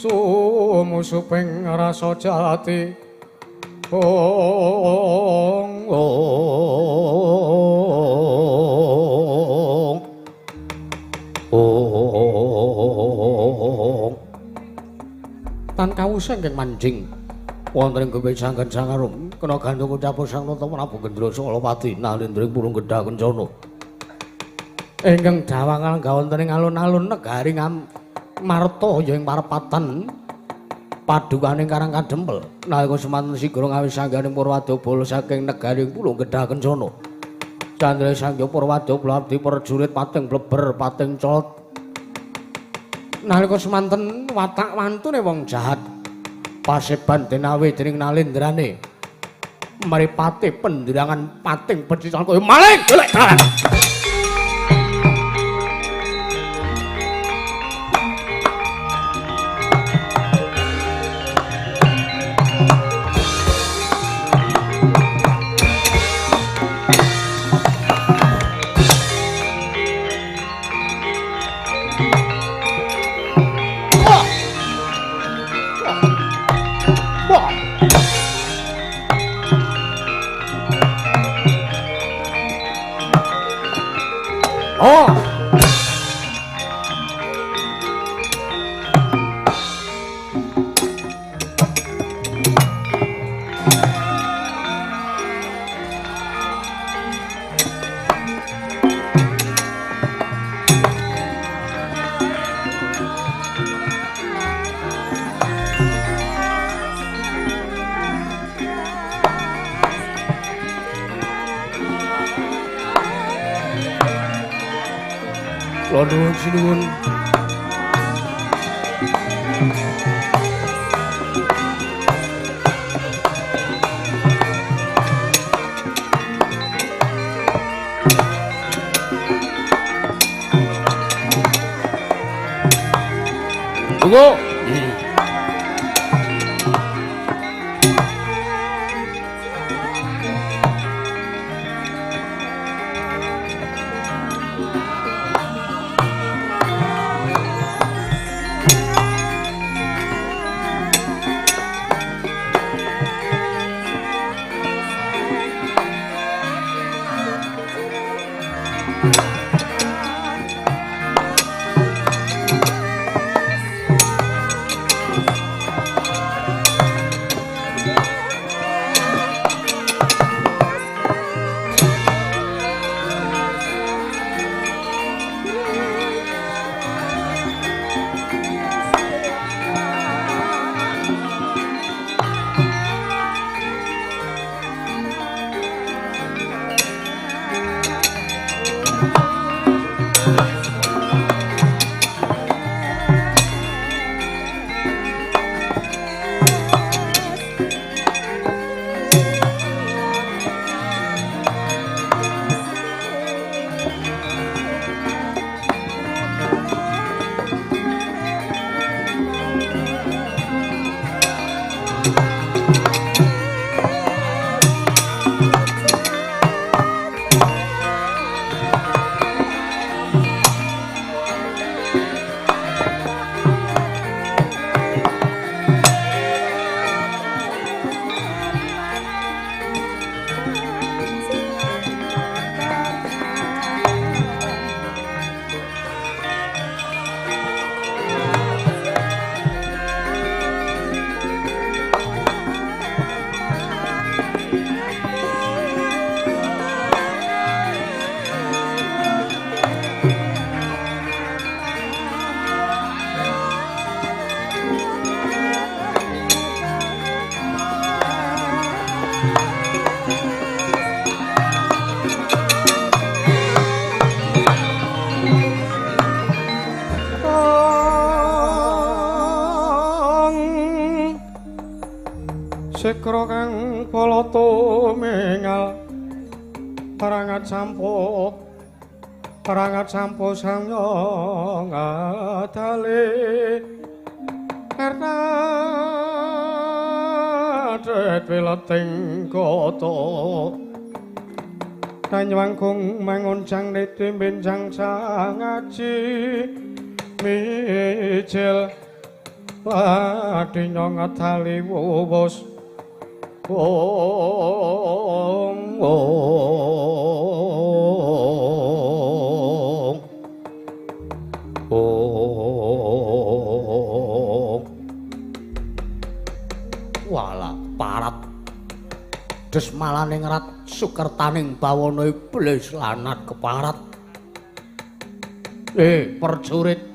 Sumusuping rasa jati ong ong ong tan kawusa ingkang manjing wonten ing Gumeh Sanggan Sangarum kena gandhung ucap Sang Nata Prabu Gendra Salapati nalindring Purung Gedha Kencana ingkang dawangan wonten ing alun-alun negari Ngamarta ya ing parepatan padukane Karang Kadempel nalika semanten sigra ngawis sangganing Purwadobala saking negari Pulung Gedha Kencana. Candra Sangya Purwadobala abdi prajurit pating bleber pating colot nalika semanten watak wantune wong jahat paseban denawe dening nalendrane mripate penderangan pating pecican kaya maling golek dalan. Nuwun sinuwun. Tunggu. Sikra kang pala tumingal parangat sampo sangya ngadale erta wileting kota tanywangkung manguncang niti benjang sangaji mijil Ladi nyongetali wuwus Om Om Om. Walah parat desmalane ngrat sukertaning bawana iblis lanat keparat. Perjurit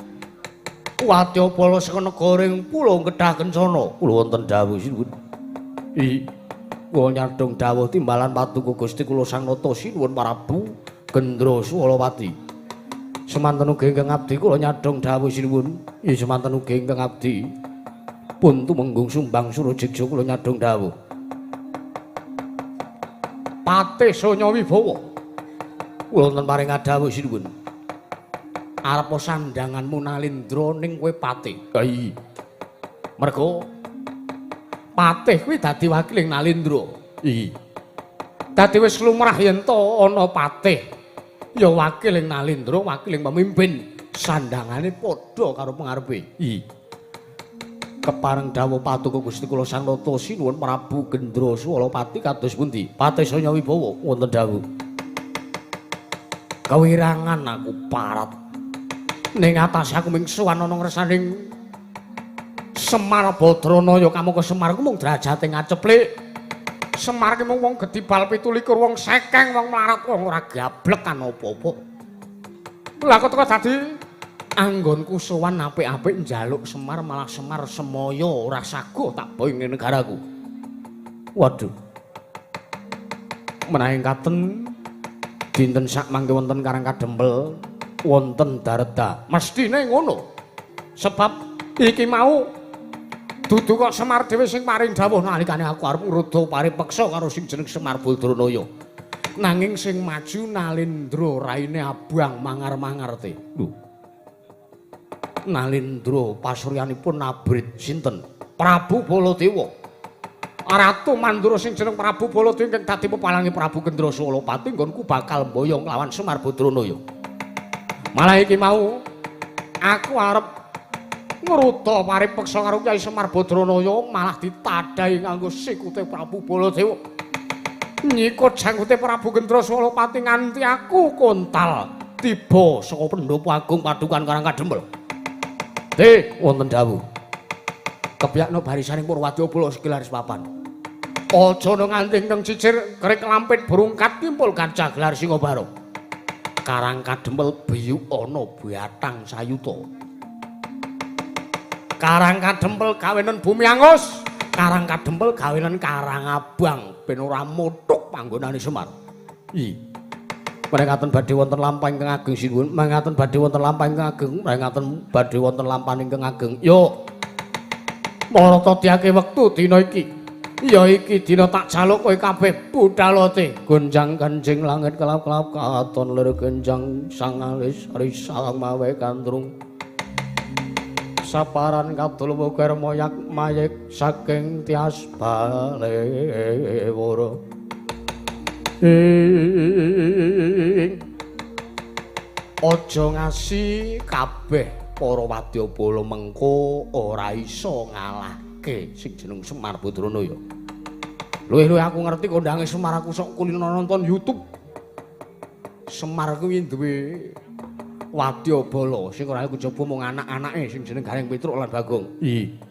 wadyabala saka negara ing Pulau Kedah Kencana. Kula wonten dawuh sinuwun. Kula nyadhong dawuh timbalan paduka Gusti kula Sang Nata sinuwun Prabu Gendra Swalawati. Semanten ugi ingkang abdi kula nyadhong dawuh sinuwun. Semanten ugi ingkang abdi pun tumenggung Sumbang Surajiksa kula nyadhong dawuh. Patih Sanya Wibawa kula wonten paring dawuh sinuwun. Arep sandanganmu Nalindra ning kowe patih. Ha iya. Mergo patih kuwi dadi wakiling Nalindra. Iya. Dadi wis lumrah yen to ana patih ya wakiling Nalindra, wakiling pemimpin. Sandangane padha karo pengarepe. Iya. Kepareng dawuh paduka Gusti kula Sang Nata sinuwun Prabu Gendra Swalapati kados pundi? Patih Sanya Wibawa wonten dawuh. Kewirangan aku parat. Ning atas aku ming sowan ana ngersaning Semar Badranaya kamangka Semar ku mung derajate ngaceplik. Semar ki mung wong gedhi bal 27, wong sekeng, wong mlarat, wong ora gablek kan apa-apa. Lah kok teko dadi anggonku sowan apik-apik njaluk Semar malah Semar semaya ora saguh tak boyong ning negaraku. Waduh. Menawi katen dinten sak mangke wonten Karang Kadempel wonten dareda. Mestine ngono. Sebab iki mau dudu kok Semar dhewe sing paring dawuh nalikane aku arep ngruda paripeksa karo sing jeneng Semar Badranaya. Nanging sing maju Nalindra raine abang mangar-mangar te. Lho. Nalindra pasuryanipun nabrit sinten? Prabu Baladewa. Ratu Mandura sing jeneng Prabu Baladewa ingkang dadi pepalange Prabu Gendra Swalapati nggonku bakal mboyong lawan Semar Badranaya. Malah iki mau aku arep ngruda paripeksa karo Kyai Semar Badranaya malah ditadahi nganggo sikute Prabu Baladewa. Nyikut jangkute Prabu Gendra Swalapati nganti aku kontal tiba saka pendopo agung padukan Karang Kadempel. Wonten dawuh. Kebyakno barisaning Purwadyabala sekilaris papan. Aja nganti ingkang cicir kerik lampit brungkat timpul kaca gelar Singabara. Karang Kadempel biyuk ana batang sayuta. Karang Kadempel gawenen bumi angus, Karang Kadempel gawenen karang abang ben ora mutuk panggonane Semar. Mrekaten badhe wonten lampah ingkang ageng sinuwun, mrekaten badhe wonten lampah ingkang ageng, mrekaten badhe wonten lampah ingkang ageng. Yo. Marata diake wektu dina iki. Ya iki dina tak jaluk kowe kabeh budhalote. Gonjang kanjing langit kelap-kelap katon lir genjang sangalis risang mawe kandrung. Saparan kadul wuker moyak mayek saking tias balewara. Aja ngasi kabeh para wadyabala mengko ora iso ngalahke sing jeneng Semar Badranaya. Luwih-luwih aku ngerti kondange Semar, aku sok kulino nonton YouTube. Semar kuwi duwe wadyabala sing ora kejaba mung anak-anake sing jeneng Gareng Petruk lan Bagong. Ning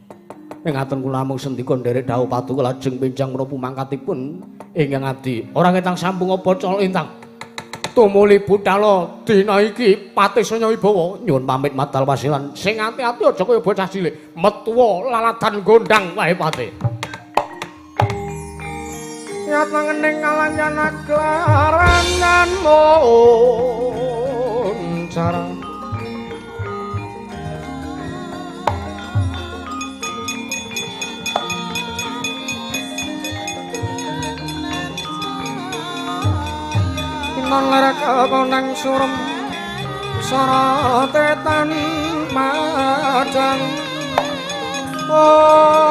ngaten kula namung sendika nderek dawuh paduka lajeng benjang menapa mangkatipun ingkang abdi. Ora ngetang sambung apa col intang. Tumuli budhala dina iki Patih Sanya Wibawa nyuwun pamit madal wasilan. Sing ati-ati aja kaya bocah cilik. Metuwa laladan gondang wae Patih. Yat mangening kalanyan aklarangan moncara. Non lerek konang surem sorote tan madang. Om.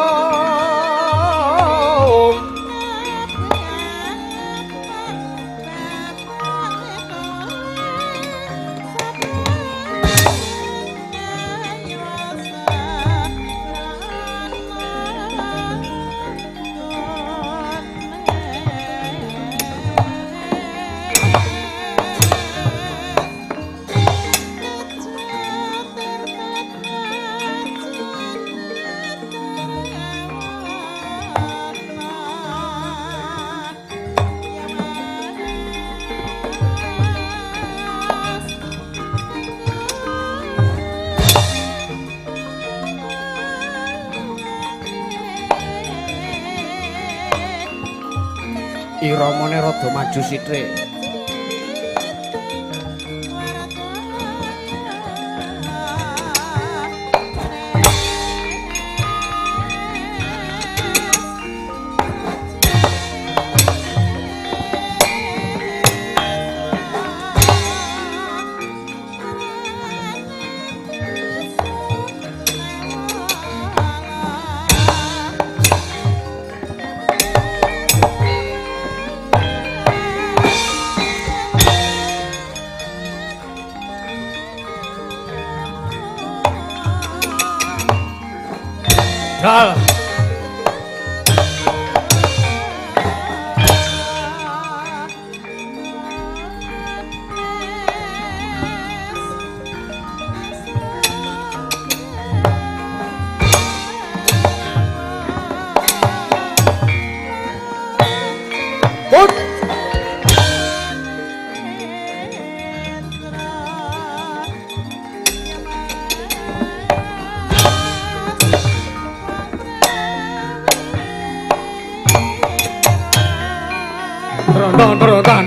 Iramane rada maju sithik. Dal. Put. Blundung petaplet.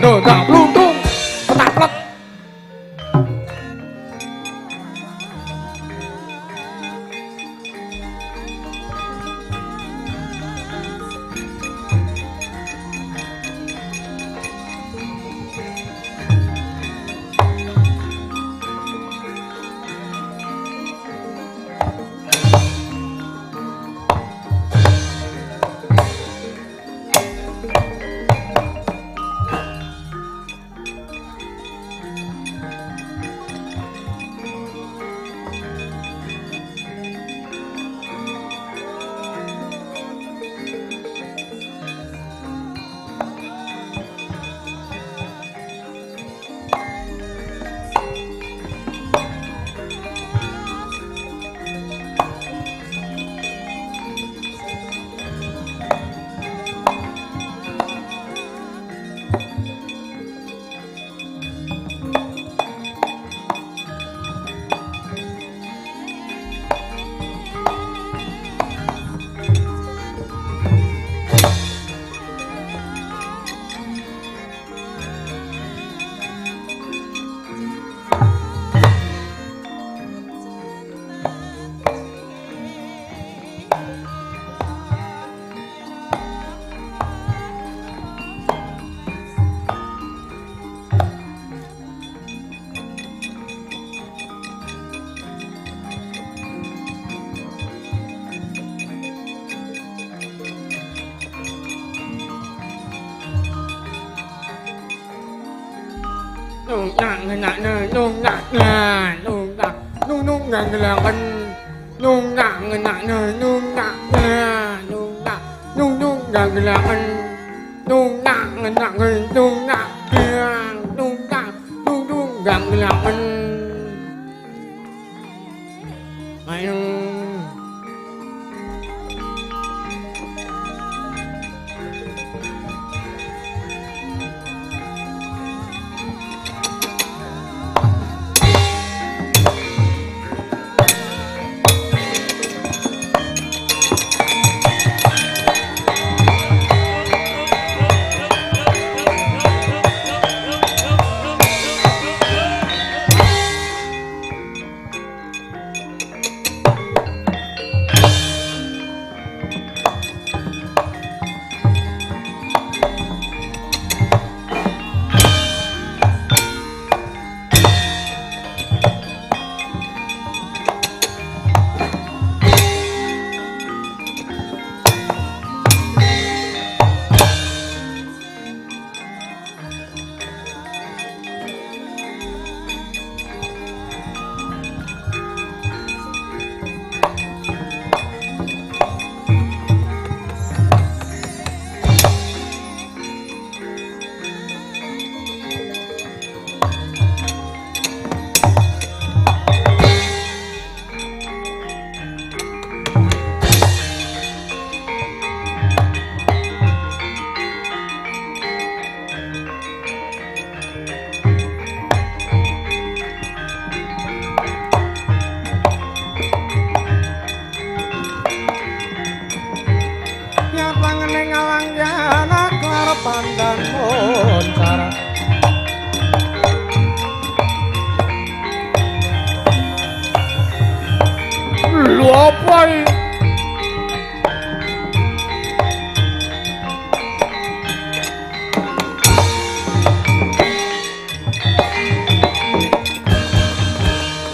Apa iki?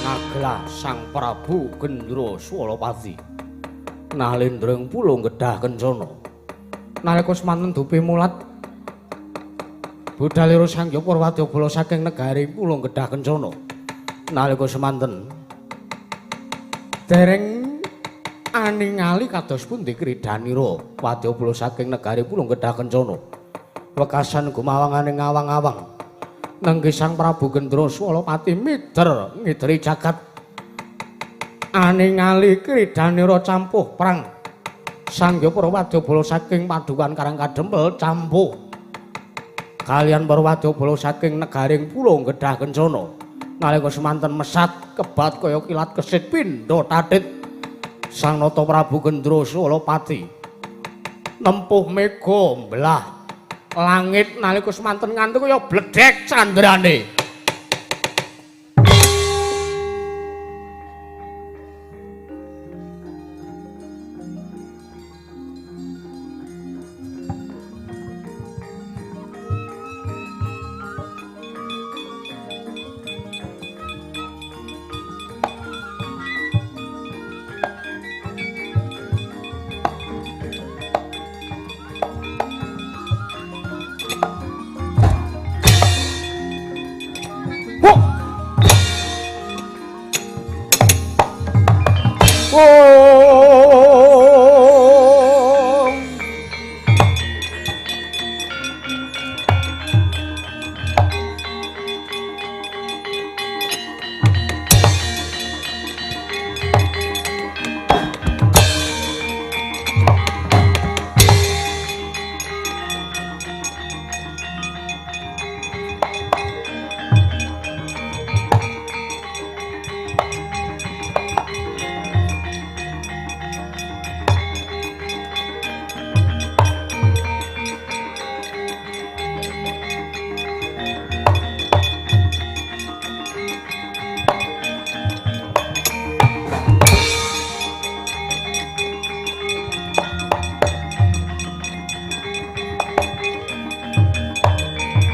Ngaglah Sang Prabu Gendra Swalapati nalendra ing pulung Gedhah Kencana. Nalika semanten dupi mulat budalira Sang Hyang Purwadyabala saking negari Pulung Gedhah Kencana. Nalika semanten dereng aningali kados pundi kridanira wadyabala saking negari Pulung Gedhah Kencana. Wekasan gumawangane ngawang-awang nenggih Sang Prabu Gendra Swalapati mider ngideri jagat. Aningali kridanira campuh prang Sang Hyang Purwadyabala saking padukan Karang Kadempel campuh kalian Purwadyabala saking negaring Pulung Gedhah Kencana. Nalika semanten mesat kebat kaya kilat kesit pindha tatit Sang Nata Prabu Gendra Swalapati nempuh mega mbelah langit nalika semanten nganti kaya bledhek candrane.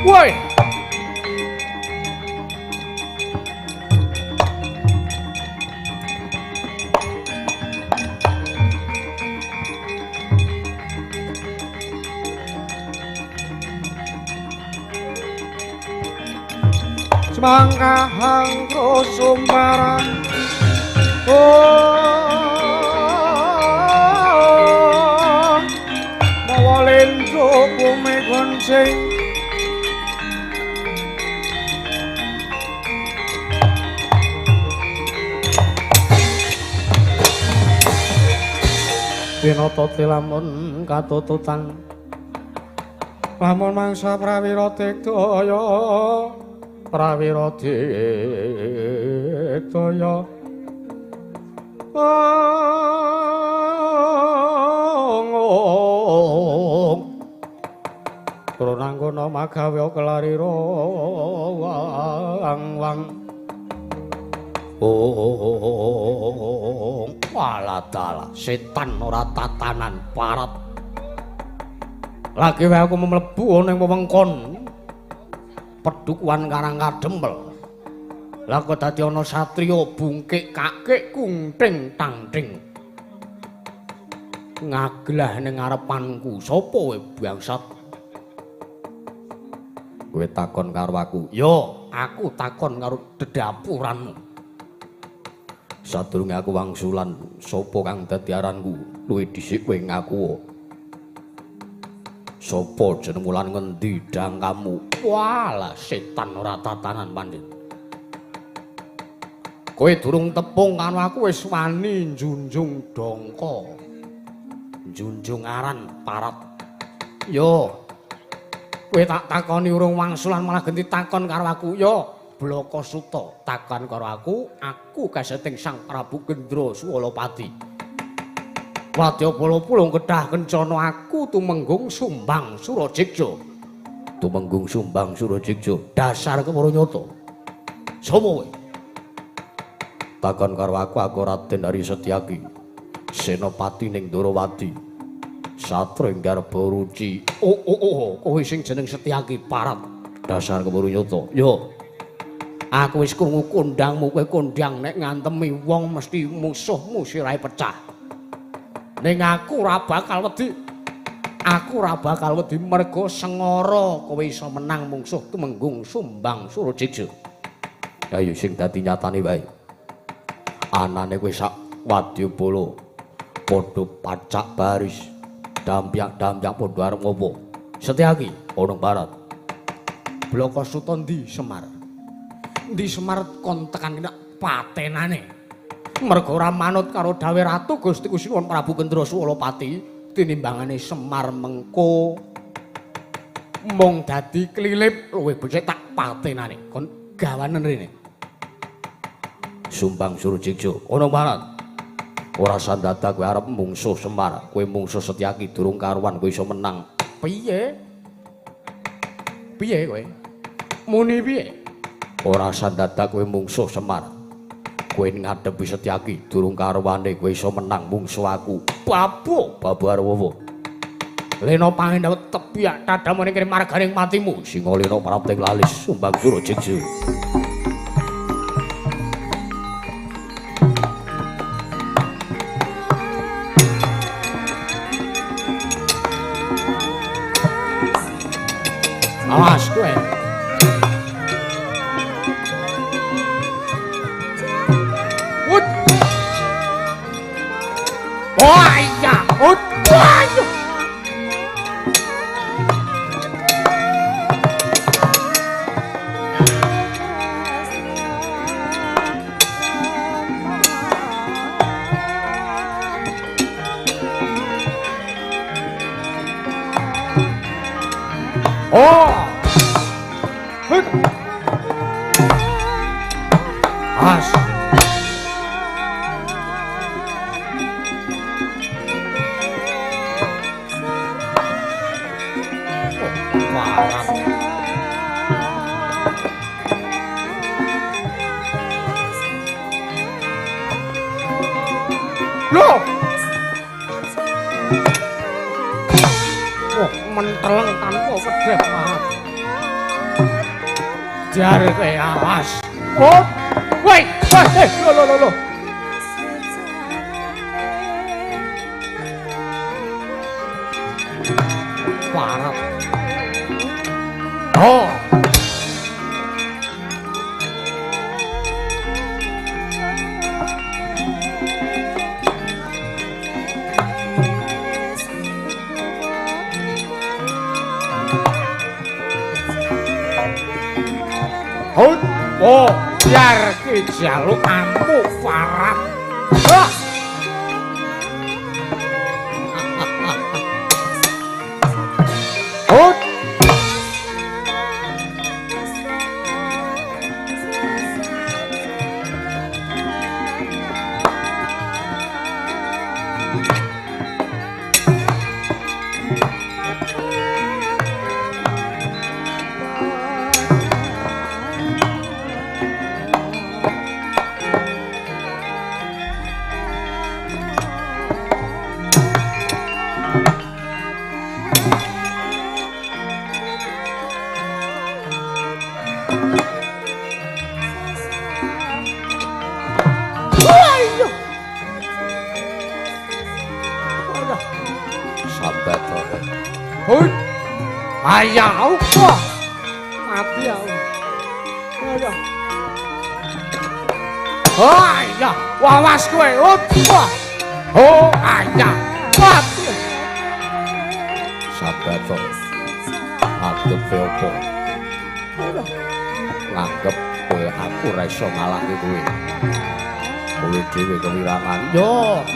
Woi. Semangkahang krusumbaran mawa lendro bumi goncing Winata lamun katututan lamun mangsa prawira digdaya prawira digdaya Prananggana magawe kelarira wang wang waladala setan ora tatanan parat lagi wae aku mlebu ning wewengkon pedukuhan Karang Kadempel. Lah kok dadi ana satriya bungkik kakik kunting tangting ngaglah ning ngarepanku. Sapa kowe bangsat? Kowe takon karo aku. Yo, aku takon karo dedapuranmu. Sadurunge aku wangsulan sapa kang dadi aranku, luwih dhisik kowe ngaku. Sapa jenengmu lan ngendi dangkamu? Walah setan ora tatanan pancen. Kowe durung tepung karo aku wis wani njunjung dongko. Njunjung aran parat. Yo. Kowe tak takoni urung wangsulan malah genti takon karo aku. Yo, Bloko Suta takon karo aku, aku kaseting Sang Prabu Gendra Swalapati. Wadyabala Pulung Gedhah Kencana aku tumenggung Sumbang Surajikja. Tumenggung Sumbang Surajikja dasar kepara nyata. Sapa kowe? Takon karo aku, aku Raden Hari Setyaki. Senopati ning Ndorowati. Satring garba ruci. Oh oh oh, kowe sing jeneng Setyaki parat. Dasar keburu nyata. Yo. Aku wis krungu kondangmu, kowe kondang nek ngantemi wong mesti musuhmu sirahe pecah. Ning aku ora bakal wedi. Aku ora bakal wedi mergo sengara kowe iso menang mungsuh Tumenggung Sumbang Surajigja. Ayo sing dadi nyatane wae. Anane kowe sak wadyabala padha pacak baris. Dampyak-dampyak padha arep ngopo? Setyaki ana barat. Blaka Suta ndi Semar? Ndi Semar kon tekan kene patenane. Mergo ora manut karo dawuh Ratu Gusti Kusinuwun Prabu Kendra Suwalapati, tinimbangane Semar mengko mung dadi klilip luwih becik tak patenane. Kon gawanen rene. Sumbang Surajigja ana barat. Ora sandadak kowe arep mungsuh Semar, kowe mungsuh Setyaki durung karuan kowe iso menang. Piye? Piye kowe? Muni piye? Ora sandadak kowe mungsuh Semar. Kowe ngadepi Setyaki durung karuane kowe iso menang mungsuh aku. Babu, babu arep. Lena pangendhawa tebiak tadamu ning kene marganing matimu. Singalena prapting lalis Sumbang Surajigja. Awas kowe. Wut. Wah iya, wut. Wah iya. Oh. Hut. As. Parah. Loh. Oh, menteleng tanpa pedheh banget. Jar kowe awas. Oh, woi, woi, lo lo lo lo. Parah. Oh. Oh, biar ki jaluk ampuh parah. Ah. Hut. Ayah, wah, mati aku. Aduh. Oh ayah, wawas kowe. Wah. Oh ayah, mati. Sabar to. Anggep opo? Nganggep kowe aku ora iso ngalahke kowe. Kowe dhewe kewirangan. Yo.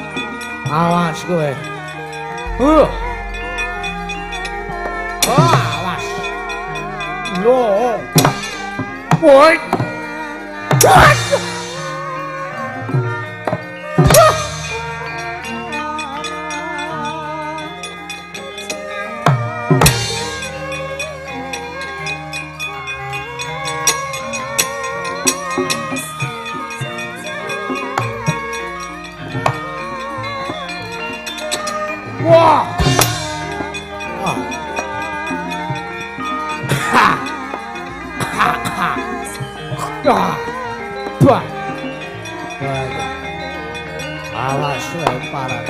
Awas kowe. Huh. Awas. Yo. Woi. Wah. Ah. Ha. Ha. Ha. Ah. Bah. Awas kowe parah.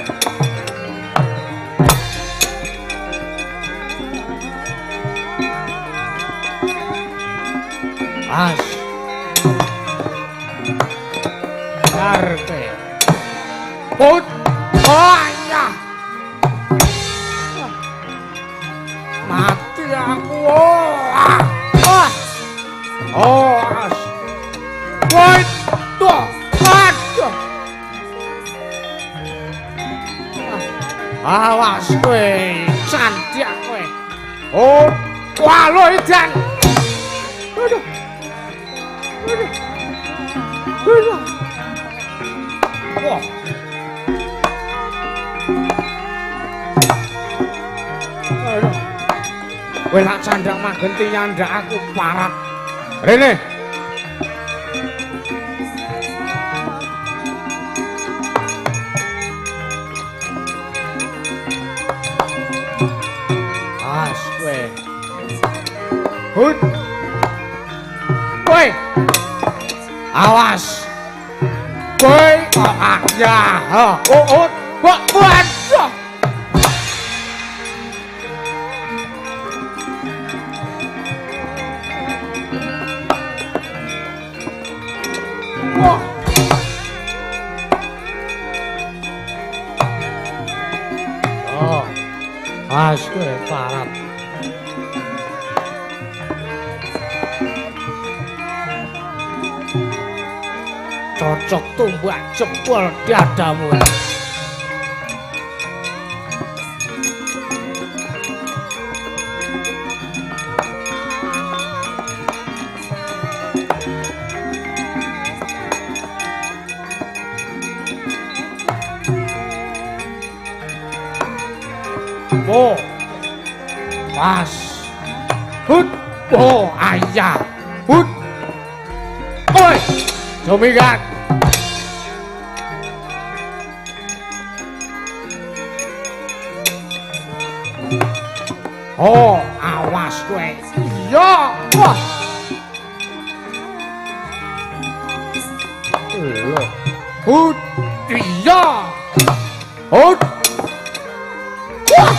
As. Arte. Put. Oh, ya. Mati aku. Oh. Ah. Oh, as. Woi, tuh. Aduh. Awas kowe, candak kowe. Oh, walo edan. Aduh. Aduh. Aduh. Wah. Aduh. Kowe tak candak magenti nyandak aku parat. Rene. As kowe. Hut. Kowe. Awas. Kowe kok ya. Oh, oh. Wah, waduh. Wah. Oh. As kowe parat. Cocok tumbak jebol dadamu. Oh. Pas. Hut. Oh, ayah. Hut. Oi. Sumigat. Oh, awas kowe. Iya. Wah. Lho. Hut. Iya. Hut. Wah.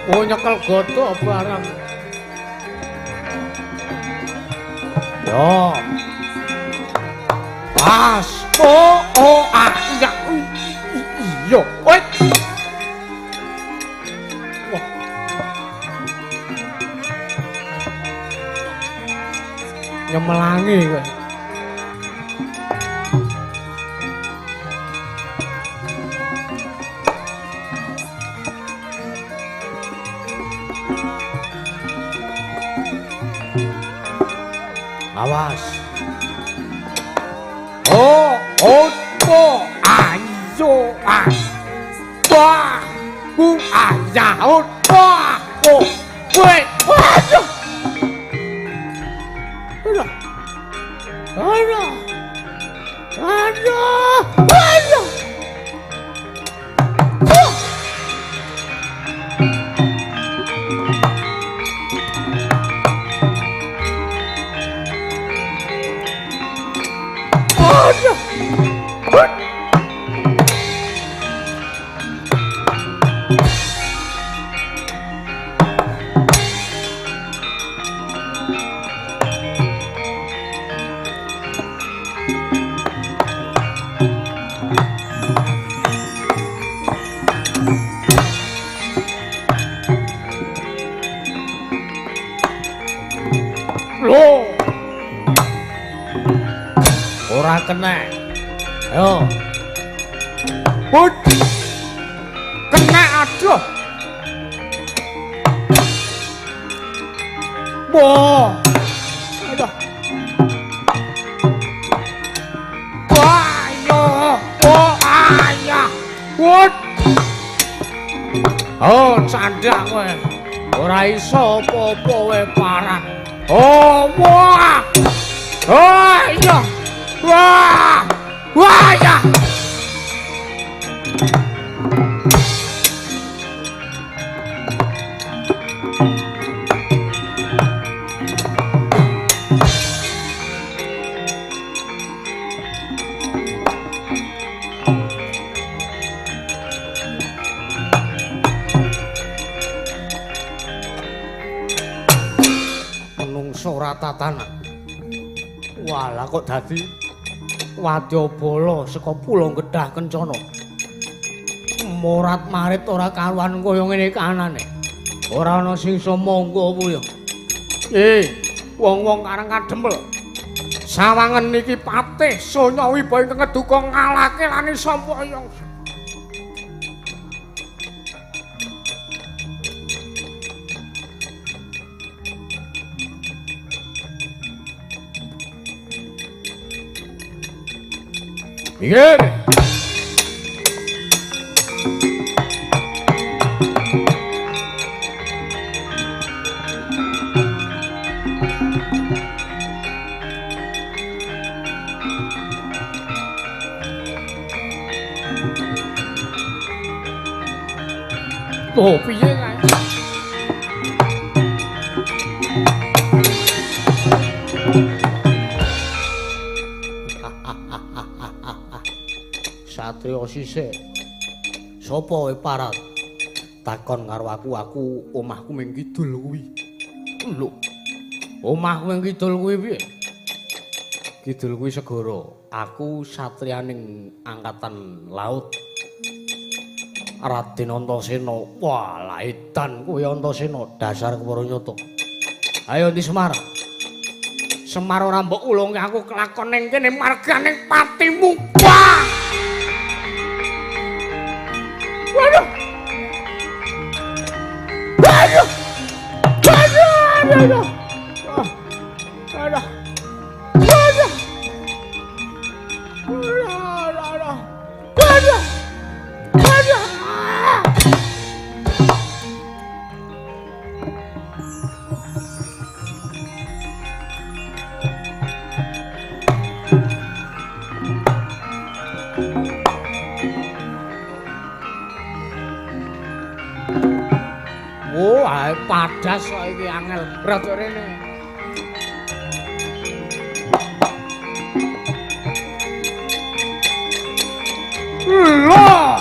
Oh, nyekel godhok barang. Yo. Pas. Oh, oh, ah, iya. Iya. Oi. Wah. Nyemelangi kowe. Awas. Oh, oh, oh, ayo, ah. Wah, ku ayah, oh, wah, oh, weh, waduh. Aduh. Aduh. Aduh. Aduh. Oh. Aduh. Loh. Ora kena. Ayo. Put. Kena aduh. Wah. Aduh. Wah, yo. Oh, ayah. Put. Oh, candak kowe. Ora iso apa-apa we parat. Oh, wah. Oh, iya. Wah. Wah, ya. Tatanan. Walah kok dadi wadyabala saka Pulau Gedhah Kencana. Morat marit ora karuan kaya ngene kahanane. Ora ana sing iso monggo apa ya. Wong-wong karang kadempel. Sawangen iki patih Sonya Wiba ingkang ngeduka ngalahke lan iso mboyong. Minggir. Oh, piye kae? Satria sisih. Sapa kowe parat? Takon karo aku, aku omahku ming kidul kuwi. Lho. Omahku ming kidul kuwi piye? Kidul kuwi segara. Aku satriyaning angkatan laut. Raden Antasena. Wah, edan kowe Antasena, dasar kepara nyata. Ayo ndi Semar? Semar ora mbok ulungi aku kelakon ning kene marganing patimu. Wah! Waduh. Waduh. Waduh, aduh. Aduh. Waduh. Waduh. Waduh. Waduh. Wah, padas kok iki angel. Rada rene. Lho.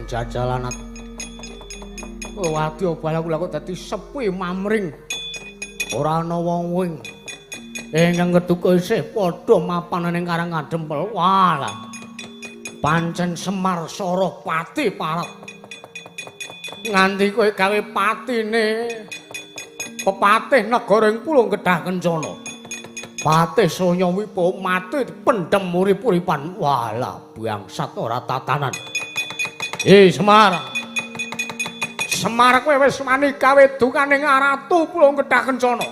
ing jajalanat. Wadya bala kula kok dadi sepi mamring. Ora ana wong wing. Ingkang keduka isih padha mapan ning Karang Kadempel. Walah. Pancen Semar Sarapati parep. Nganti kowe gawe patine pepatih negara ing Pulung Kedah Kencana. Patih Sonya Wibawa mati dipendhem urip-uripan. Walah, bangsat ora tatanan. Semar. Semar kowe wis wani gawe dukane Ratu Pulung Kedah Kencana.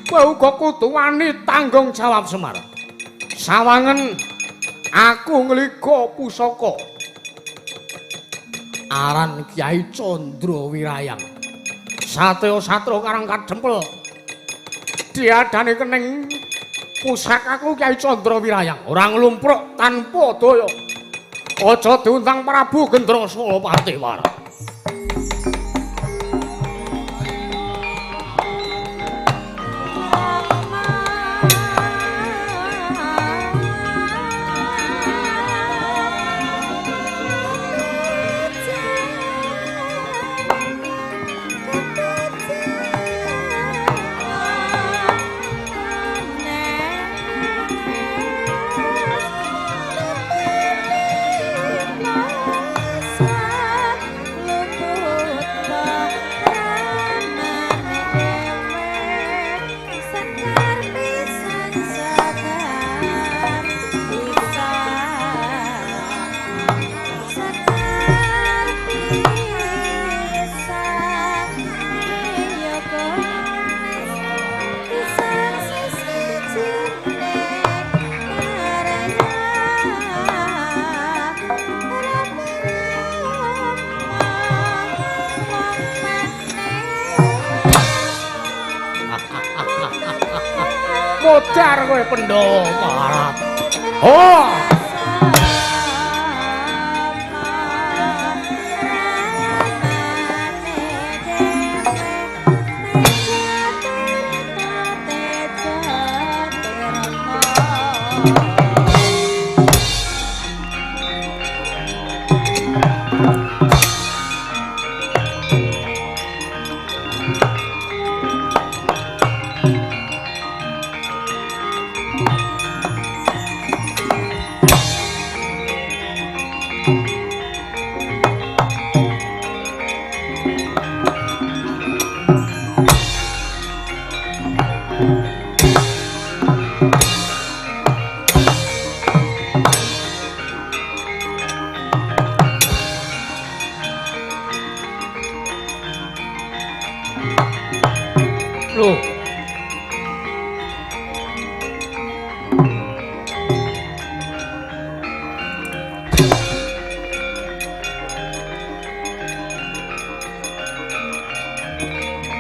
Kowe uga kudu wani tanggung jawab Semar. Sawangen aku ngliga pusaka. Aran Kyai Candra Wirayang. Satya satra Karang Kadempel. Diadane kening pusakaku Kyai Candra Wirayang ora nglumpruk tanpa daya. Aja diundang Prabu Gendra Salapati war. Modar kowe Pandhawa Marat. Oh.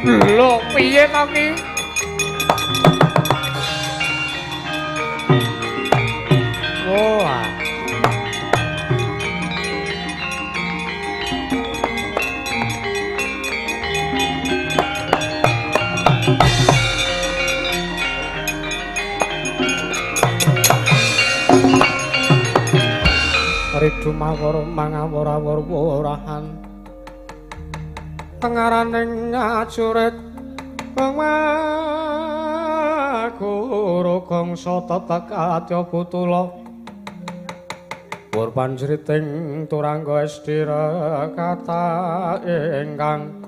Lho, piye to ki? Wah. Ridu mawar mangawur-awur warahan. Tengaraning ngajurit Guru Kangsa tetek adya putula Pur panjriting turangga estira kata ingkang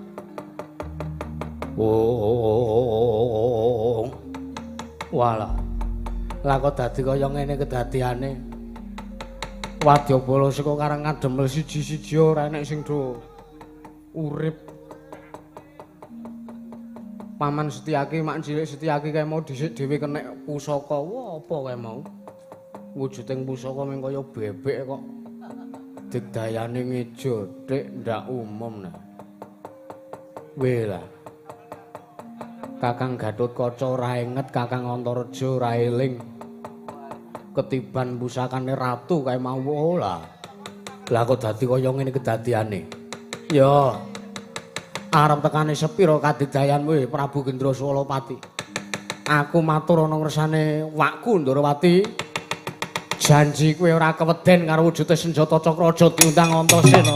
wong. Walah, lah kok dadi kaya ngene kedadiane. Wadyabala saka Karang Kadempel siji-siji ora enek sing do urip. Paman Setyaki, mak cilik Setyaki kae mau dhisik dhewe kenek pusaka. Wah, apa kae mau? Wujuding pusaka mung kaya bebek kok. Digdayane ngejo, Dik, ndak umum nah. Weh lah. Kakang Gatotkaca ora inget, Kakang Antareja ora eling. Ketiban pusakane ratu kae mau lah. Lah kok dadi kaya ngene kedadiane? Ya. Arep tekane sepira kadidayanmu Prabu Gendra Swalapati? Aku matur ana ngersane wakku Ndorowati. Janji kowe ora keweden karo wujude senjata cakra aja diundang Antasena.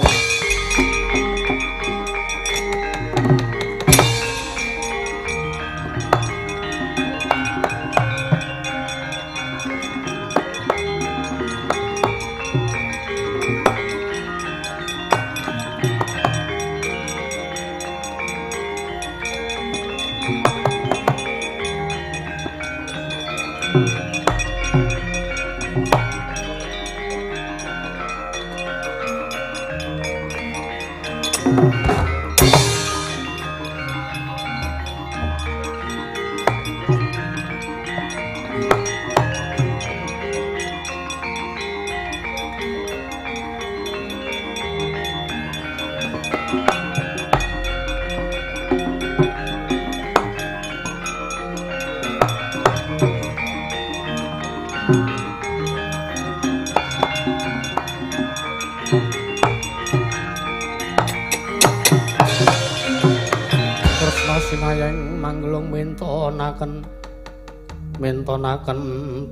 Mintonaken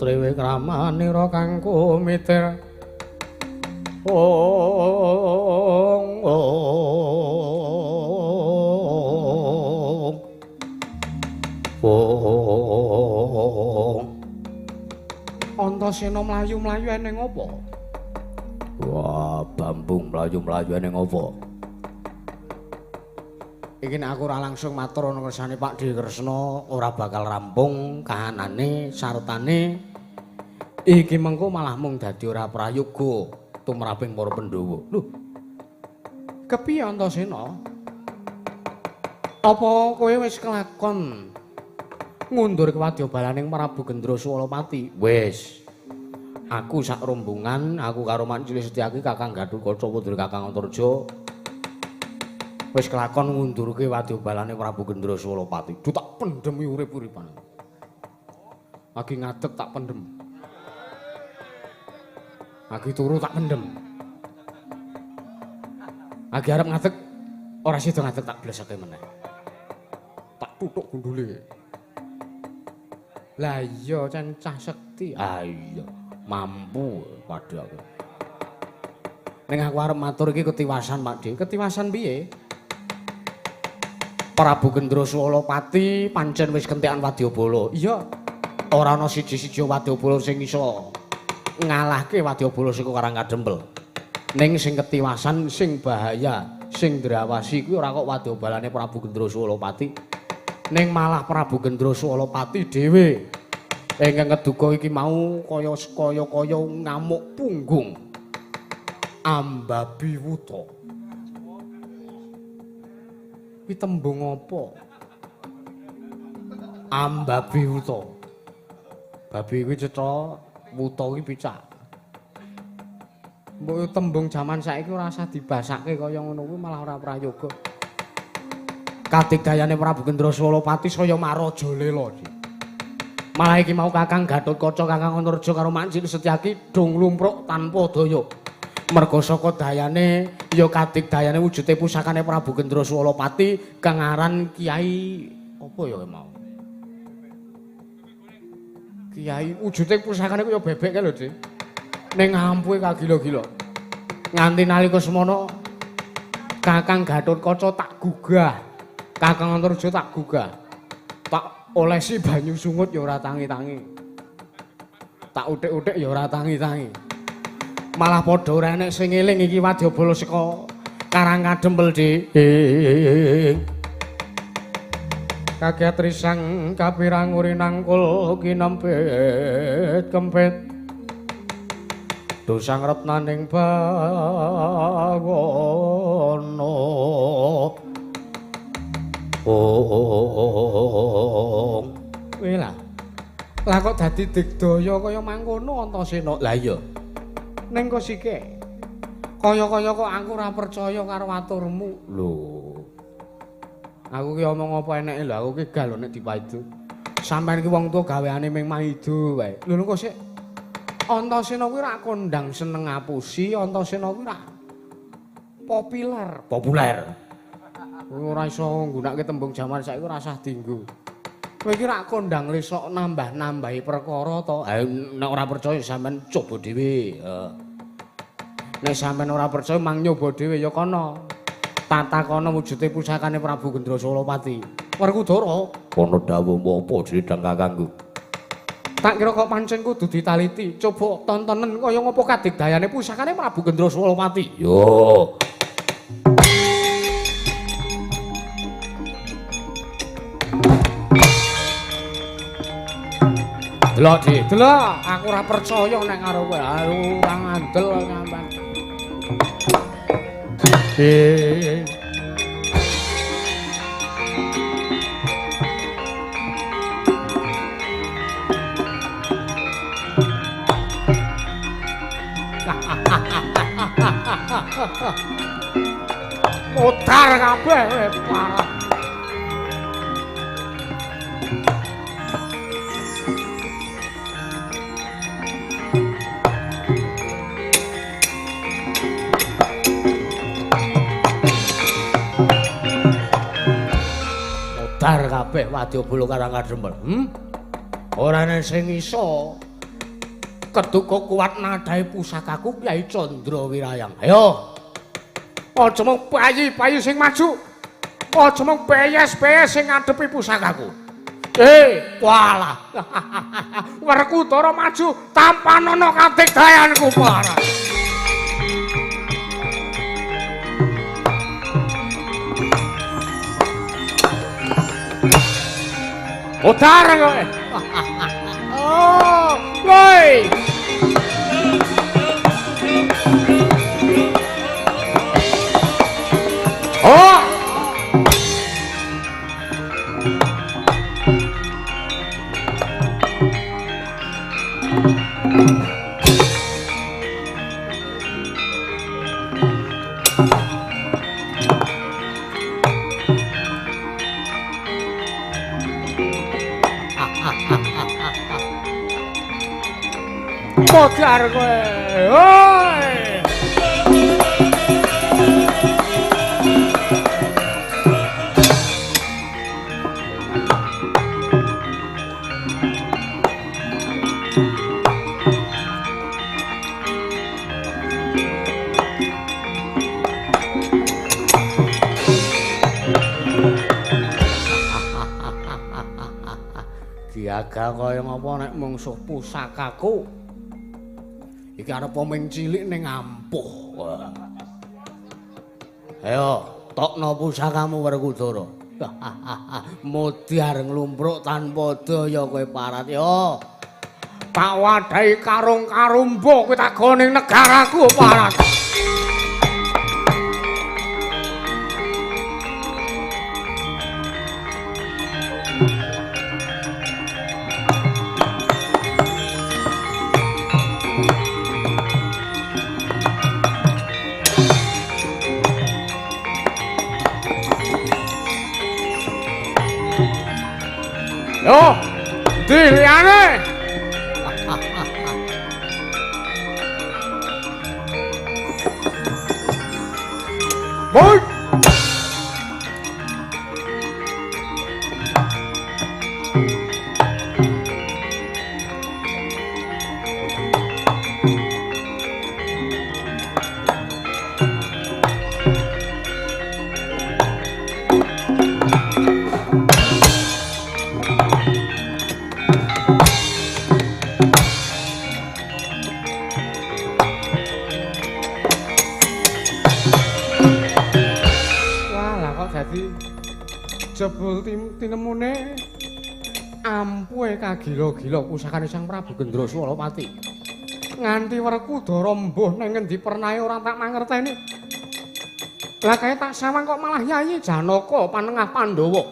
triwikramanira kang kumitir ong ong ong. Antasena mlayu-mlayu eneng apa? Wah, bambung mlayu-mlayu eneng apa? Iki nek aku ora langsung matur ana kersane Pak De Kresna ora bakal rampung kahanane sartane iki mengko malah mung dadi ora prayoga tumraping para Pandhawa. Lho. Kepiye Antasena? Apa kowe wis kelakon ngundur kewadyabalaning Prabu Gendra Swalapati? Wis. Aku sak rombongan, aku karo Mancili Setyaki, Kakang Gatotkaca putra Kakang Antarja wis kelakon ngundurke wadyabalane Prabu Gendra Swalapati. Duh tak pendhemi urip-uripan. Lagi ngadeg tak pendhem. Lagi turu tak pendhem. Lagi arep ngadeg ora sida ngadeg tak blesake meneh. Tak tutuk gundule. Lah iya cah sekti. Ah iya, mampu padha aku. Ning aku arep matur iki ketiwasan Pak De. Ketiwasan piye? Prabu Gendra Swalapati pancen wis kentekan wadyabala. Iya. Ora ana siji-siji wadyabala sing iso ngalahke wadyabala saka Karang Kadempel. Ning sing ketiwasan, sing bahaya, sing ndrawasi kuwi ora kok wadyabalane Prabu Gendra Swalapati. Ning malah Prabu Gendra Swalapati dhewe ingkang keduga iki mau kaya-kaya ngamuk punggung. Ambabi wuta. Kuwi tembung apa? Ambabi wuta. Babi kuwi cetha, wuta kuwi picak. Mbok tembung jaman saiki ora usah dibasake kaya ngono kuwi malah ora prayoga. Kadigdayane Prabu Gendra Swalapati saya maraja lela. Malah iki mau Kakang Gatotkaca, Kakang Antarja karo Mancil Setyaki dong lumpruk tanpa daya. Merga saka dayane ya kadigdayane wujude pusakane Prabu Gendra Swalapati kang aran Kiai apa ya mau? Kiai wujude pusakane kaya bebek kae lho, Dik. Ning ampuhe kagila-gila. Nganti nalika semono Kakang Gatotkaca tak gugah, Kakang Antarja tak gugah. Tak olesi banyu sungut ya ora tangi-tangi. Tak utik-utik ya ora tangi-tangi. Malah padha ora enek sing eling iki wadyabala saka Karang Kadempel, Dik. Kaget risang kapirang urinangkul kinempit kempit. Dosang retnaning bawana. Oh. Kuwi lah. Lah kok dadi digdaya kaya mangkono Antasena. Lah iya. Ning kok sike. Kaya-kaya kok aku ora percaya karo aturmu. Lho. Aku ki omong apa eneke lho, aku ki gak lho nek dipaidu. Sampeyan ki wong tuwa gaweane ming maidu wae. Lho kok sik Antasena kuwi ora kondang seneng ngapusi, Antasena kuwi ora populer. Populer. Ora iso nggunakake tembung jaman saiki ora usah dienggo. Kowe iki rak kondang lesok nambah-nambahi perkara to. Nek ora percaya sampean coba dhewe. Nek sampean ora percaya mang nyoba dhewe ya kono. Tatakono wujude pusakane Prabu Gendra Salapati. Werkudara, ana dawuh apa didang kakangku? Tak kira kok pancen kudu ditaliti. Coba tontonen kaya ngopo kadigdayane pusakane Prabu Gendra Salapati. Yo. Delok, Dik. Delok, aku ora percaya nek karo kowe. Ayo ora ngandel sampean. Modar kabeh parah. Modar kabeh wadya bolo karang kadrembel. Ora ana sing iso keduka kuat nadahe pusakaku Kyai Candra Wirayang. Ayo. Aja mung payi-payi sing maju. Aja mung peyes-peyes sing ngadepi pusakaku. Walah. Werkudara maju tampanono kadigdayanku parah. Modar kowe. Oh, woi. Oh. Modar kowe. Oi. Diaga kaya ngapa nek mungsuh pusakaku. Iki arep ming cilik ning ampuh. Ayo, tokno pusakamu Werkudara. Modar nglumpruk tanpa daya kowe parat yo. Tak wadahi karung karumbo kowe tak gone negaraku parat. Yo, ndi liyane? Boy. Jebul tinemune ampuhe kagila-gila pusakane Sang Prabu Gendra Salapati. Nganti Werkudara mbuh nang ngendi pernahe ora tak mangerteni. Lah kae tak sawang kok malah Yayi Janaka panengah Pandhawa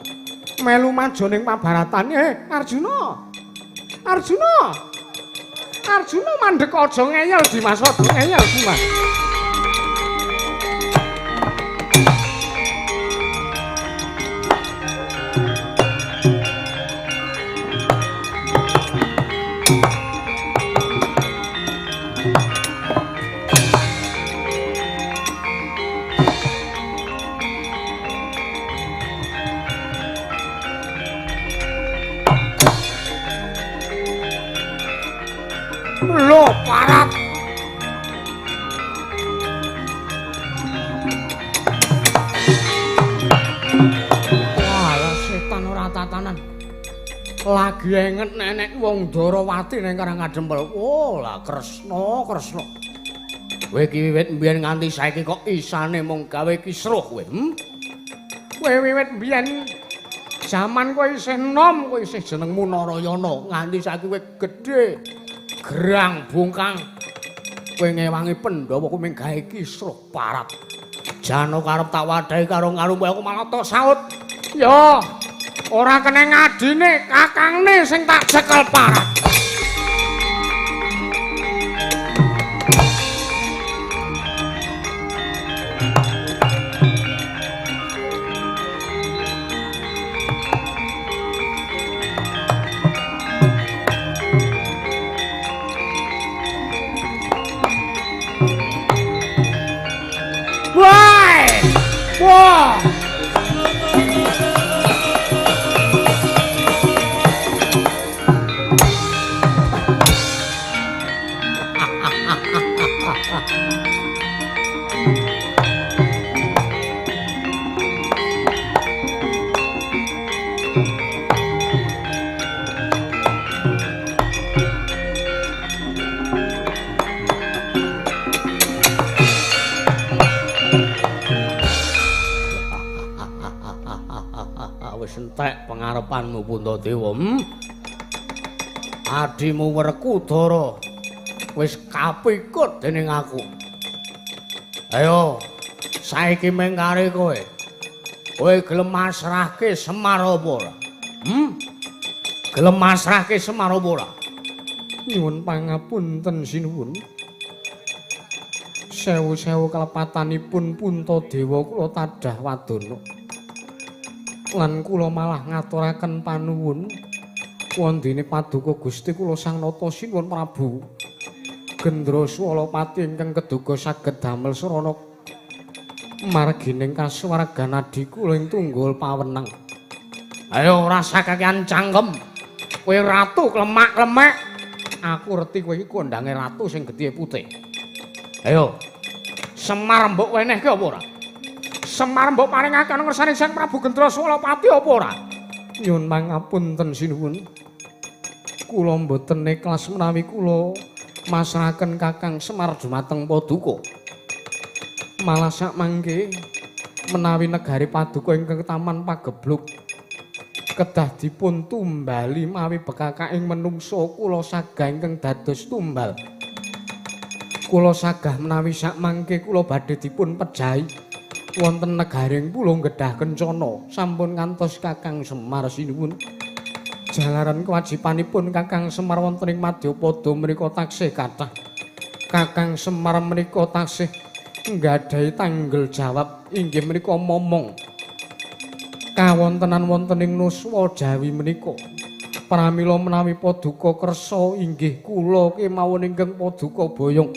melu maju ning pabaratan. Arjuna. Arjuna. Arjuna mandhek aja ngeyel Dimas, aja ngeyel Dimas. ora tatanan. Lagi enget nenek wong Darawati ning Karang Adempel. Oh, lah Kresna, Kresna. Kowe iki wiwit mbiyen nganti saiki kok isane mung gawe kisruh kowe, Kowe wiwit mbiyen jaman kowe isih enom, kowe isih jenengmu Narayana, nganti saiki kowe gedhe, gerang bungkang. Kowe ngewangi Pandhawa kowe mung gawe kisruh parat. Janaka arep tak wadahi karo ngarumpu aku malah tok saut. Ya, ora kena ngadine, kakangne sing tak cekel parat. Wah! Wis entek pengarepanmu Puntadewa. Adimu Werkudara wis kapikut dening aku. Ayo, saiki mengkare kowe. Kowe gelem masrahke Semar apa ora? Gelem masrahke Semar apa ora? Nyuwun pangapunten sinuwun. Sewu-sewu kalepatanipun Puntadewa kula tadah wadana. Lan kula malah ngaturaken panuwun wondene paduka Gusti kula Sang Nata Sinuwun Prabu Gendra Swalapati ingkang keduga saged damel srana margining kasuwargan adi kula ing tunggul pawenang. Ayo rasa kakean cangkem. Kowe ratu klemak-klemek. Aku reti kowe iki kondange ratu sing getih putih. Ayo. Semar mbok wenehke apa ora? Semar mbok paringake ana ngersane Sang Prabu Gendra Swalapati apa ora? Nyuwun pangapunten sinuwun. Kula mboten ikhlas menawi kula masrahaken Kakang Semar dumateng paduka. Malah sak mangke menawi negari paduka ingkang taman pagebluk kedah dipun tumbali mawi bekakaing menungsa kula sagah ingkang dados tumbal. Kula sagah menawi sak mangke kula badhe dipun pejahi wonten negaring Pulung Gedhah Kencana sampun ngantos Kakang Semar sinuwun. Jalaran kewajibanipun Kakang Semar wonten ing Madyapada menika taksih kathah. Kakang Semar menika taksih nggadahi tanggel jawab inggih menika momong kawontenan wonten ing nuswa Jawi menika. Pramila menawi paduka kersa inggih kula kemawon ingkang paduka boyong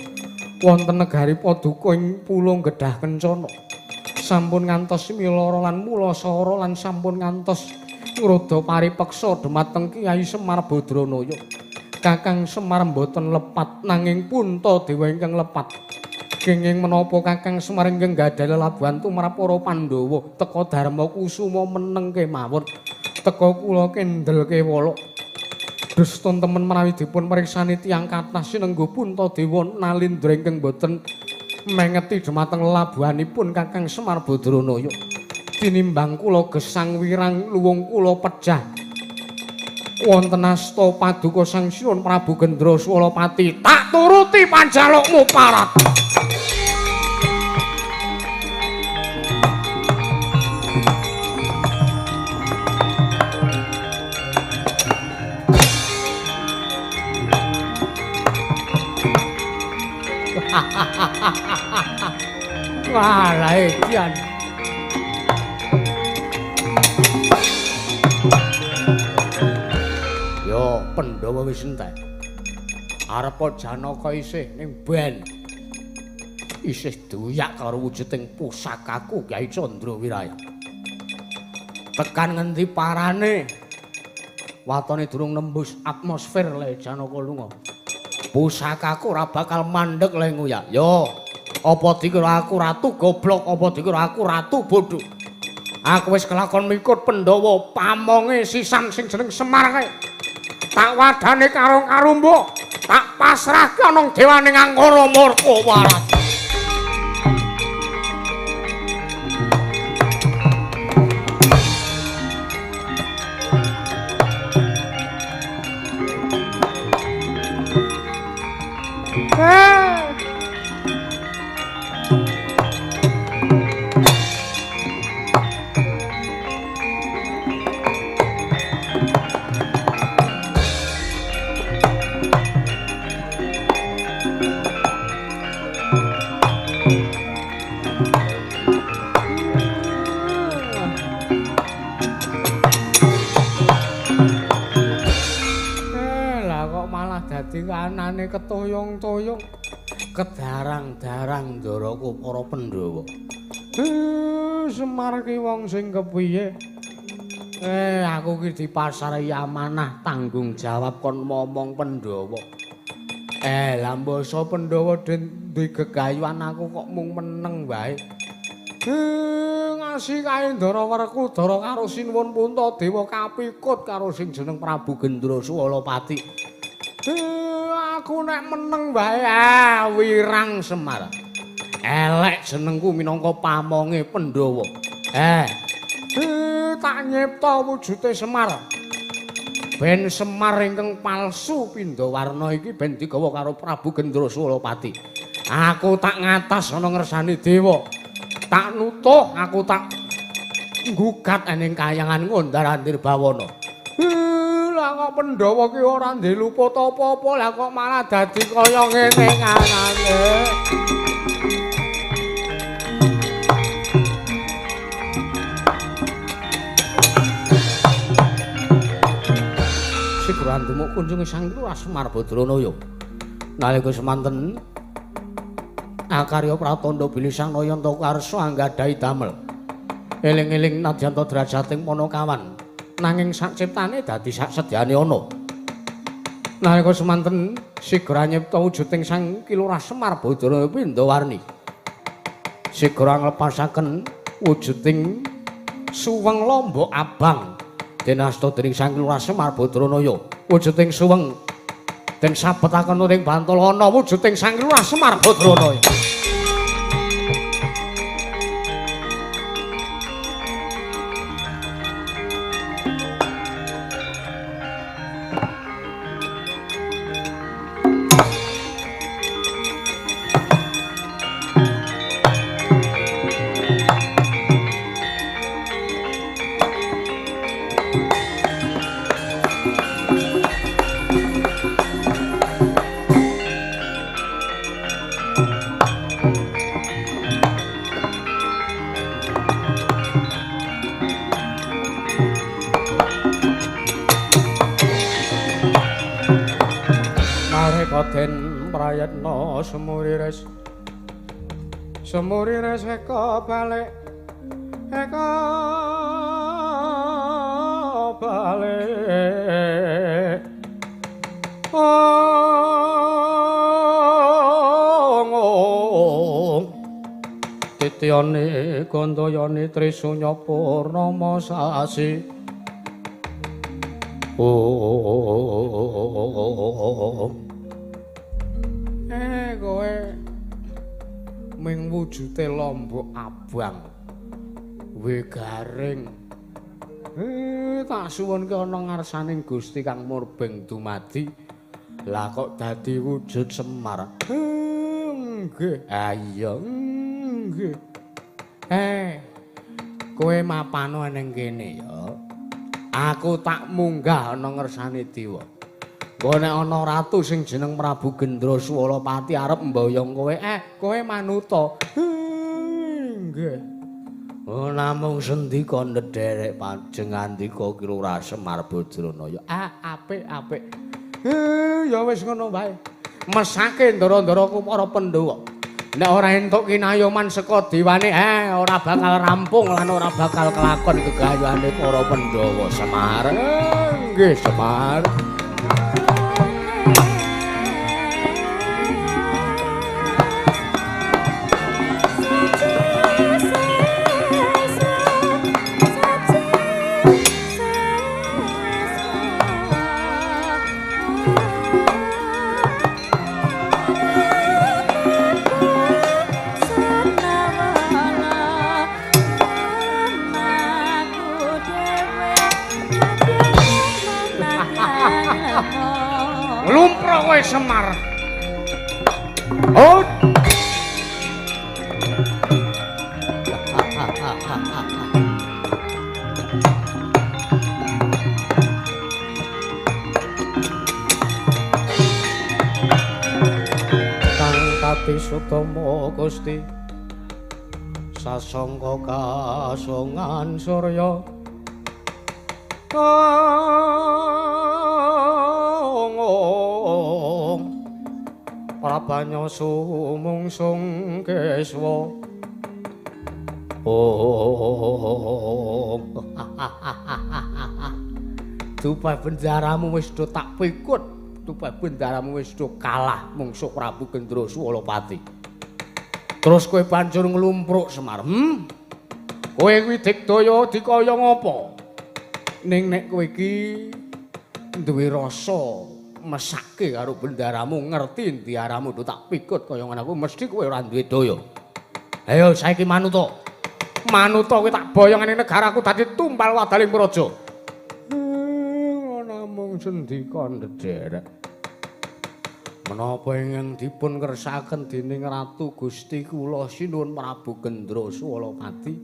wonten negari paduka ing Pulung Gedhah Kencana sampun ngantos milara lan mulasara lan sampun ngantos ngrodha paripeksa dumateng Kyai Semar Badranaya. Kakang Semar mboten lepat nanging Puntadewa ingkang lepat. Kenging menapa Kakang Semar ingkang gadhahi lelabuhan tumrap para Pandhawa teka Darma Kusuma meneng kemawon. Teka kula kendel kewala. Dusta temen menawi dipun priksani tiyang kathah sinengga Puntadewa nalindra ingkang mboten mengeti dumateng lelabuhanipun Kakang Semar Badranaya. Tinimbang kula gesang wirang luwung kula pejah wonten asta paduka Sang Sinuwun Prabu Gendra Swalapati, tak turuti panjalukmu parat. Wah, edian. Yo, Pandhawa wis entek. Arepa Janaka isih ning ben. Isih duyak karo wujuding pusakaku Kyai Candra Wiraya. Tekan ngendi parane? Watone durung nembus atmosfer le Janaka lunga. Pusakaku ora bakal mandeg le nguyak. Yo, apa dikira aku ratu goblok, apa dikira aku ratu bodoh? Aku wis kelakon mikut Pandhawa pamonge sisan sing jeneng Semar kae. Tak wadane karo karumbuk, tak pasrahke ana dewane Angkara Murka waras. Anane ketoyong-toyong kedarang-darang ndaraku para Pandhawa. Semar ki wong sing kepiye? Aku ki dipasrahi amanah tanggung jawab kon momong Pandhawa. Lah mbasa Pandhawa den duwe gegayuhan aku kok mung meneng wae. Ngasih kae Ndara Werkudara karo Sinuwun Puntadewa kapikut karo sing jeneng Prabu Gendra Suwalapati. Aku nek meneng wae wirang Semar. Elek jenengku minangka pamonge Pandhawa. Tak nyipta wujude Semar. Ben Semar ingkang palsu pindha warna iki ben digawa karo Prabu Gendra Suwalapati. Aku tak ngatas ana ngersane dewa. Tak nutuh, aku tak nggugat ning kayangan Ngundar-andir Bawana. Lah kok Pandhawa ki ora ndek luput apa-apa, lah kok malah dadi kaya ngene kanane. Sigra ndemuk kunjungi Sang Lurah Semar Badranaya. Nalika semanten akarya pratandha bilih Sang Nayanta karsa anggadhahi damel. Eling-eling nadyan drajating Panakawan. Nanging sak ciptane dadi sak sedyane ana. Nalika semanten sigra nyipta wujuding Sang Ki Lurah Semar Badrana Pindawarni. Sigra nglepasaken wujuding suweng lombok abang den asta dening Sang Ki Lurah Semar Badranaya. Wujuding suweng den sabetaken ing bantal ana wujuding Sang Ki Lurah Semar Badranaya. Prayatna semurires semurires eka balik eka balik ong titiyane gandayane trisunya purnama sasi ong. Kowe ming wujude lombok abang we garing. Tak suwunke ana ngarsaning Gusti Kang Murbeng dumadi. Lah kok dadi wujud Semar? Nggih. Ha iya, nggih. Kowe mapano ning kene ya. Aku tak munggah ana ngersane dewa. Engko nek ana ratu sing jeneng Prabu Gendra Suwalapati arep mboyong kowe, kowe manuta. Nggih. Oh, namung sendika ndherek pajeng ngandika Ki Lurah Semar Badranaya. Apik apik. Ya wis ngono wae. Mesake ndara-ndaraku para Pandhawa. Nek ora entuk kinayoman saka dewane, ora bakal rampung lan ora bakal kelakon gegayuhane para Pandhawa. Semar. Nggih, Semar. Nglumpruk kowe Semar. Oh. Kang Kati Sutama Gusti sasangka kasongan surya Prabanya sumungsung keswa. Oh. Dupa bendaramu wis do tak pikut, dupa bendaramu wis do kalah mungsuh Prabu Gendra Swalapati. Terus kowe banjur nglumpruk Semar. Kowe kuwi digdaya dikaya ngapa? Ning nek kowe iki duwe rasa mesake karo bendaramu, ngerti ndiaramu do tak pikut kaya ngono aku, mesti kowe ora duwe daya. Ayo saiki manuta. Manuta kowe tak boyong ning negaraku dadi tumbal wadaling praja. Namung sendika ndederek. Menapa ingkang dipun kersakaken dening Ratu Gusti kula sinuwun Prabu Gendra Swalapati?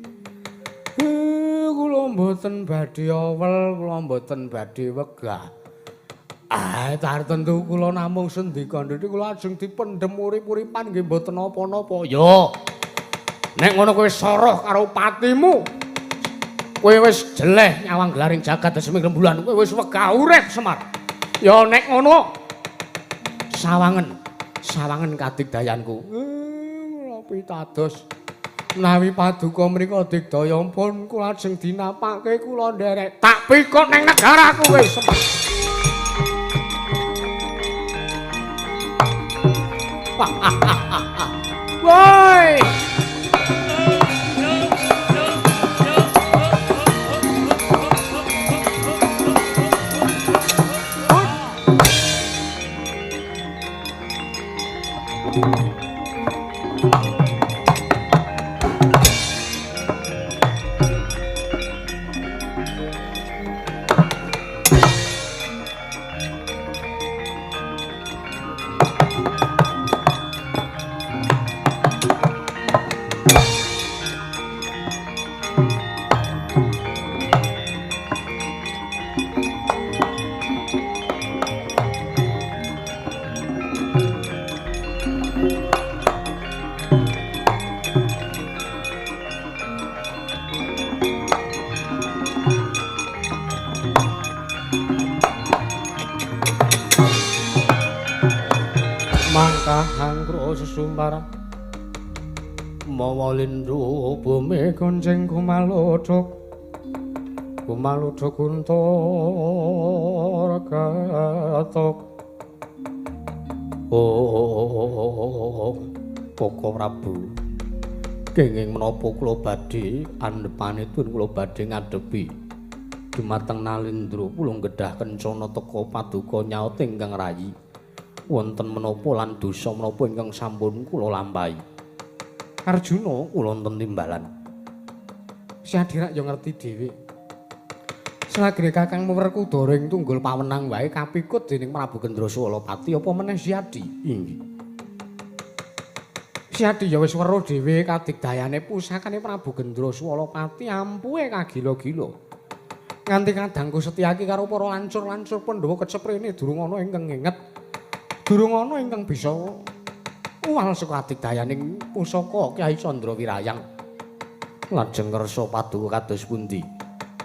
Kula mboten badhe awel, kula mboten badhe wegah. Ah, tartentu kula namung sendika ndhik kula ajeng dipendhem urip-uripan nggih mboten napa-napa. Yo. Nek ngono kowe soroh karo patimu. Kowe wis jeleh nyawang gelaring jagat desming rembulan, kowe wis wegah urip Semar. Ya nek ngono sawangen, sawangen kadigdayanku. Kula pitados menawi paduka mriku digdaya pun kula ajeng dinapake kula nderek. Tak pikut ning negaraku kowe Semar. Woi. Mangkahangkro sesumpara mawa lindhu bumi gonceng kumaluduk kumaluduk guntur ketuk. Oh, Koko Prabu, kenging menapa kula badhe andhepanipun kula badhe ngadepi dumateng Nalindra pulung gedhah kencana teka paduka nyaut ingkang rayi. Wonten menapa lan dosa menapa ingkang sampun kula lampahi? Arjuna kula wonten timbalan. Siadirak ya ngerti dhewe. Selagene Kakang Werkudara ing tunggul pawenang wae kapikut dening Prabu Gendra Swalapati apa meneh Siadi? Inggih. Siadi ya wis weruh dhewe kadigdayane pusakane Prabu Gendra Swalapati ampuhe kagila-gila. Nganti kadangku Setyaki karo para lancur-lancur Pandhawa keceprene durung ana ingkang nginget. Durung ana ingkang bisa uwal saka adigdayaning pusaka Kyai Candra Wirayang. Lajeng kersa paduka kados pundi?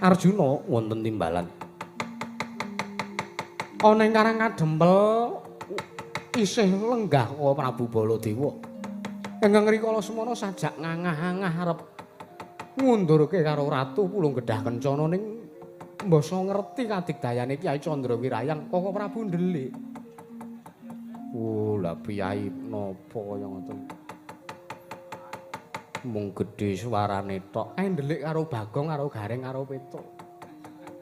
Arjuna wonten timbalan. Ana ing Karang Kadempel isih lenggah kaya Prabu Baladewa. Ingkang rikala semana sajak ngangah-angah arep ngundurke karo Ratu Pulung Gedhah Kencana ning mbasa ngerti kadigdayane Kyai Candra Wirayang, Koko Prabu ndelik. Oh, lah piyai napa kaya ngoten. Mung gedhe suarane tok. Ae ndelik karo Bagong karo Gareng karo Petruk.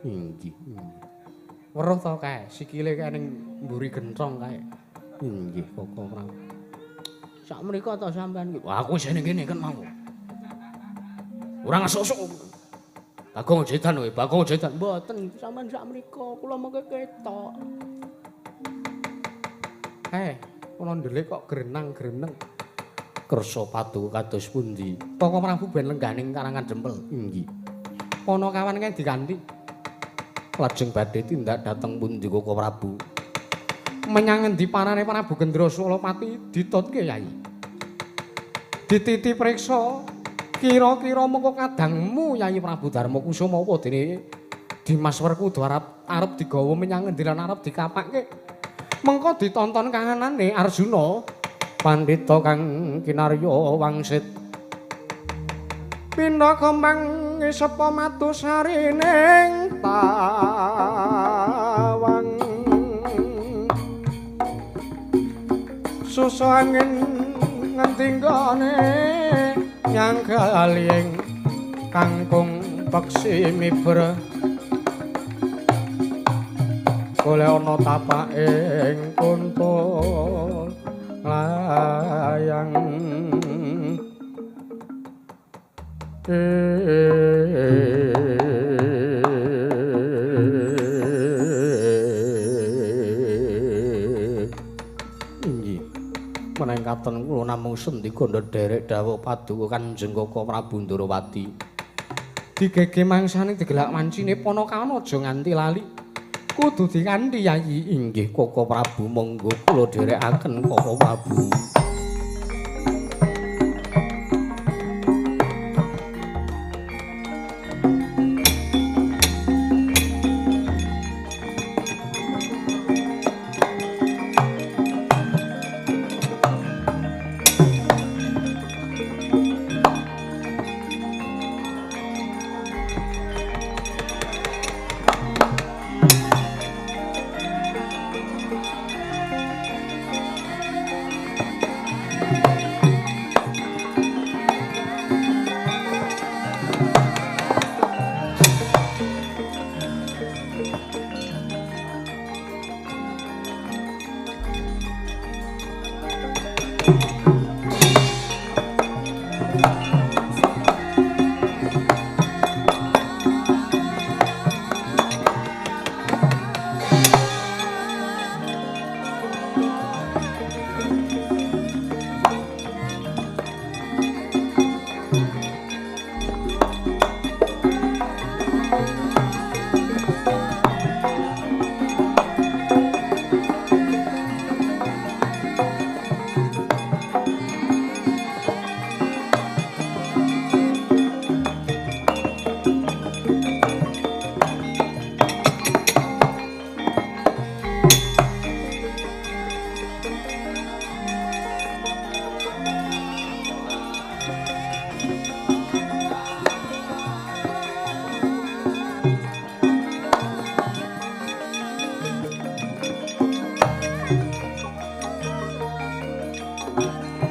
Inggih. Weruh to kae, sikile kae ning mburi genthong kae. Inggih, Koko Prabu. Sak mriko to sampean iki. Wah, aku isih ning kene kan mau. Ora ngesuk-esuk. Bagong jedan kowe, Bagong jedan. Mboten, sampean sak mriko, kula mengke ketok. Ana ndelik kok grenang-greneng. Kersa paduka kados pundi? Koko Prabu ben lengganing karangan dempel. Inggih. Panakawan kae diganti. Lajeng badhe tindak dhateng pundi Koko Prabu? Menyang ngendi parane Prabu Gendra Sulapati ditutke Yai. Dititi priksa kira-kira mengko kadangmu Yai Prabu Darma Kusuma apa dene Dimas Werkudara arep digawa menyang ngendi lan arep dikapakke. Mengko ditonton kahanane Arjuna pandhita kang kinarya wangsit. Pindha kembang sepa matu sarining tawang. Susu angin ngendi nggone nyanggaling kangkung peksi miber. Golek ana tapaking kuntul layang. Inggih. Menengkaten kula namung sendika ndherek dawuh paduka Kanjeng Koko Prabu Ndorowati. Digege mangsane digelak wancine Panakawan aja nganti lali. Kudu dikanthi Yayi. Inggih Koko Prabu, monggo kula dherekaken Koko Prabu.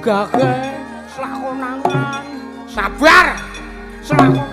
Gage selakonangan sabar selakonangan.